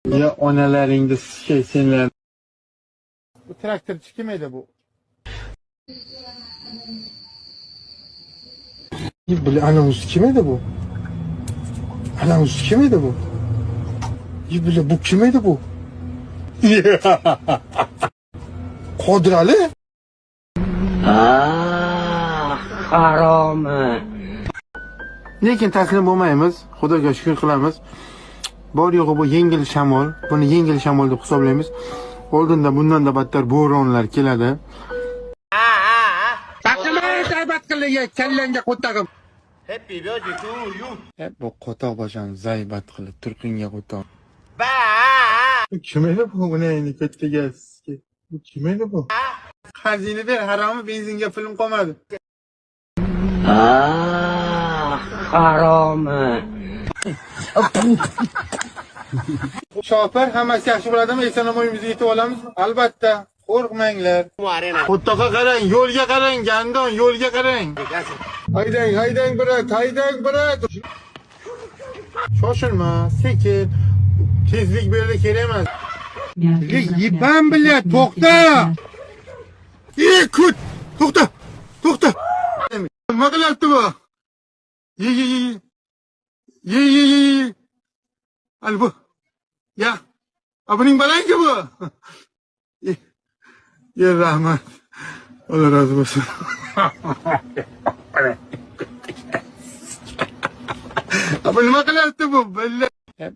Ya onalaringni sikay senlar. Bu traktorchi kim edi bu? Бля, ana kim edi bu? Ana kim edi bu? Бля, bu kim edi bu? Qodirali? Ah, haromi. Lekin taslim bo'lmaymiz. Xudoga shukr qilamiz. Bor yo'g'i bu yengil shamol. Buni yengil shamol deb hisoblaymiz. Oldinda bundan da battar bo'ronlar keladi. Kallangga qo'tag'im. Happy birthday to you. Bu qo'toq boshani zaybat qilib turqinga qo'toq. Bu kim edi bu? Uni endi kattaga. Bu kim edi bu? Qarzingni ber, haromi, benzinga pulim qolmadi. Ah, haromi. Shofir, hammasi yaxshi bo'ladimi? Eson-omon uyimizga yetib olamizmi? Albatta, qo'rqmanglar. Qo'toqqa qarang, yo'lga qarang, gandon, yo'lga qarang. Haydang, haydang, brat, haydang, brat. Shoshilma, sekin. Tezlik bu yerda kerak emas. Ебан, блядь, to'xta! Ey, kut! To'xta! To'xta! Nima qilyapti bu? Ye, ye, ye. Ye, ye, ye, ye. Al bu. Ya. A buning balangi bu. Ye, ye rahmat. Alloh rozi bo'lsin. A bu nima qilyapti bu? Billa.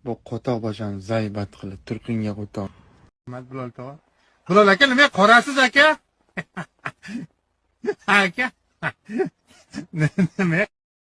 Bu qo'toq boshani zaybat qilib turqinga qo'toq. Rahmat, Bilol tog'a. Bilol aka, nima qorasiz aka? Aka. Nima?